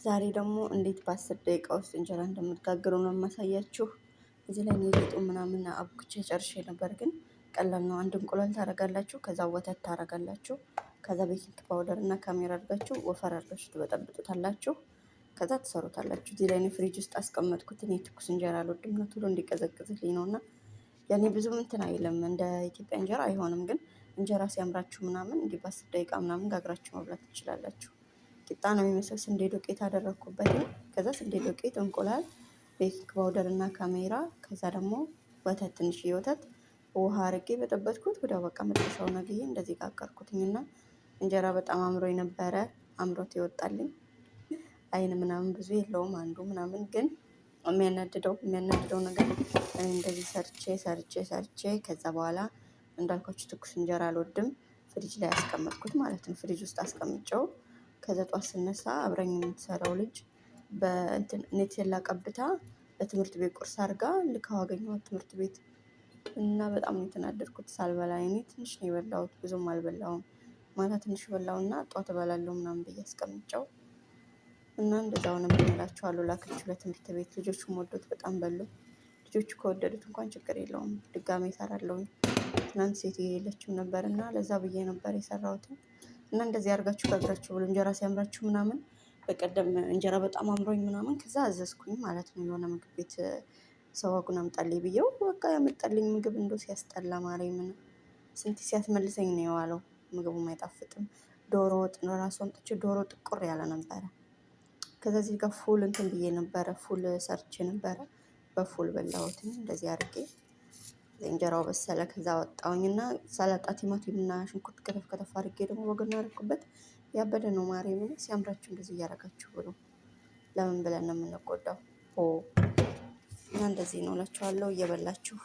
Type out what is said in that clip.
ዛሬ ደግሞ እንዴት በ10 ደቂቃ ውስጥ እንጀራ እንደምትጋግሩ ነው የማሳያችሁ። እዚህ ላይ ሊጡ ምናምን አቡክቼ ጨርሼ ነበር፣ ግን ቀላል ነው። አንድ እንቁላል ታረጋላችሁ፣ ከዛ ወተት ታረጋላችሁ፣ ከዛ baking powder እና ካሜራ አድርጋችሁ ወፈር አድርጋችሁ ትበጠብጡታላችሁ። ከዛ ትሰሩታላችሁ። እዚህ ላይ እኔ ፍሪጅ ውስጥ አስቀመጥኩት። እኔ ትኩስ እንጀራ አልወድም ነው፣ ቶሎ እንዲቀዘቅዝልኝ ነው። እና ያኔ ብዙም እንትን አይልም፣ እንደ ኢትዮጵያ እንጀራ አይሆንም። ግን እንጀራ ሲያምራችሁ ምናምን እንዲህ በ10 ደቂቃ ምናምን ጋግራችሁ መብላት ትችላላችሁ። ቂጣ ነው የሚመስል፣ ስንዴ ዱቄት አደረግኩበት። ከዛ ስንዴ ዱቄት፣ እንቁላል፣ baking powder እና ካሜራ፣ ከዛ ደግሞ ወተት፣ ትንሽዬ ወተት፣ ውሃ አርጌ በጠበጥኩት። ወዲያው በቃ መጥበሻውን አግዬ እንደዚህ ጋገርኩትኝ እና እንጀራ በጣም አምሮ የነበረ አምሮት ይወጣልኝ። አይን ምናምን ብዙ የለውም አንዱ ምናምን፣ ግን የሚያናድደው ነገር እንደዚህ ሰርቼ ሰርቼ ሰርቼ ከዛ በኋላ እንዳልኳችሁ ትኩስ እንጀራ አልወድም። ፍሪጅ ላይ አስቀመጥኩት ማለት ነው። ፍሪጅ ውስጥ አስቀምጨው ከዛ ጧት ስነሳ አብረኝ የምትሰራው ልጅ በእንትን ኔቴላ ቀብታ ለትምህርት ቤት ቁርስ አድርጋ ልካው አገኘኋት ትምህርት ቤት። እና በጣም ነው የተናደድኩት። ሳልበላ፣ እኔ ትንሽ ነው የበላሁት፣ ብዙም አልበላሁም። ማታ ትንሽ በላሁና ጧት እበላለሁ ምናምን ብዬ አስቀምጨው እና እንደዛው ነው የምንላቸዋለሁ። ላከችው ለትምህርት ቤት፣ ልጆቹም ወዶት በጣም በሉ። ልጆቹ ከወደዱት እንኳን ችግር የለውም፣ ድጋሜ እሰራለሁኝ። ትናንት ሴትዮ የለችም ነበር እና ለዛ ብዬ ነበር የሰራሁት። እና እንደዚህ አድርጋችሁ ጋግራችሁ ብሎ እንጀራ ሲያምራችሁ ምናምን። በቀደም እንጀራ በጣም አምሮኝ ምናምን ከዛ አዘዝኩኝ ማለት ነው። የሆነ ምግብ ቤት ሰው አጉን አምጣልኝ ብዬው በቃ ያመጣልኝ ምግብ እንዶ ሲያስጠላ ማርያምን፣ ስንት ሲያስመልሰኝ ነው የዋለው። ምግቡም አይጣፍጥም። ዶሮ ወጥ ነው ራሱ አምጥቼ፣ ዶሮ ጥቁር ያለ ነበረ። ከዛ እዚህ ጋር ፉል እንትን ብዬ ነበረ፣ ፉል ሰርቼ ነበረ። በፉል በላሁትኝ እንደዚህ አድርጌ። እንጀራው በሰለ። ከዛ ወጣውኝና ሰላጣ ቲማቲም እና ሽንኩርት ከተፍ ከተፍ አድርጌ ደግሞ ወገን አደረኩበት። ያበደ ነው ማርያምን። ሲያምራችሁ እንደዚህ እያደረጋችሁ ብሎ ለምን ብለን ነው የምንጎዳው? ሆ እና እንደዚህ ነው እላችኋለሁ። እየበላችሁ